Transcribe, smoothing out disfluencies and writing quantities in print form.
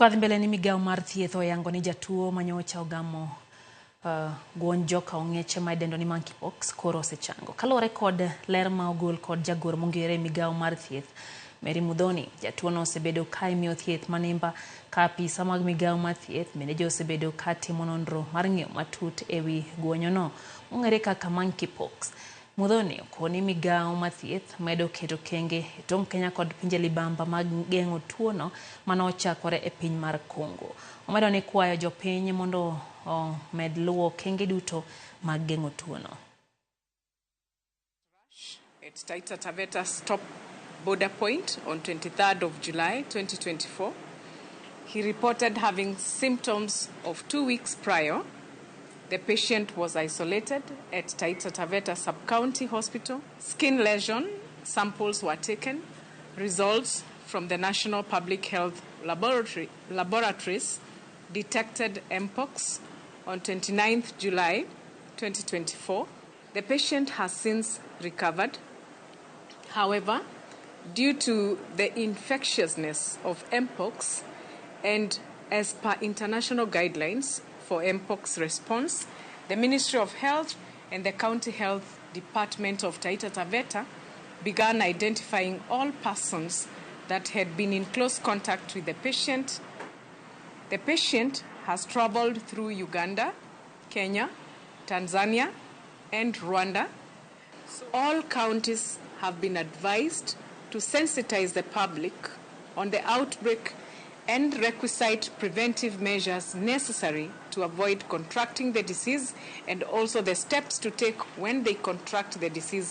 Kadhi mbele ni migawo mar thieth oyango ni jatuo manyocha ogamo gwonj joka ong'eche ma idendo ni monkeypox koro osechango. Kaluwore kod ler ma ogol kod jagoro mongere e migawo mar thieth Mary Muthoni, jatuo no osebedo ka imiyo thieth manimba ka apisa mag migawo mar thieth bende jo osebedo ka timo nonro mar ng'eyo matut ewi gwonyono mong'ere kaka monkeypox. Muthoni okoni migawo mar thieth medo keto kenge e tong' Kenya kod pinje libamba mag geng'o tuono mane ochakore e piny mar Congo. Omedo ni kwayo jopiny mondo omed luwo okenge duto mag geng'o tuono. At Taita Taveta stop border point on 23rd of July 2024. He reported having symptoms of 2 weeks prior. The patient was isolated at Taita Taveta Sub-County Hospital. Skin lesion samples were taken. Results from the National Public Health Laboratories detected Mpox on 29th July 2024. The patient has since recovered. However, due to the infectiousness of Mpox and as per international guidelines for Mpox response, the Ministry of Health and the County Health Department of Taita Taveta began identifying all persons that had been in close contact with the patient. The patient has traveled through Uganda, Kenya, Tanzania, and Rwanda. All counties have been advised to sensitize the public on the outbreak and requisite preventive measures necessary to avoid contracting the disease and also the steps to take when they contract the disease.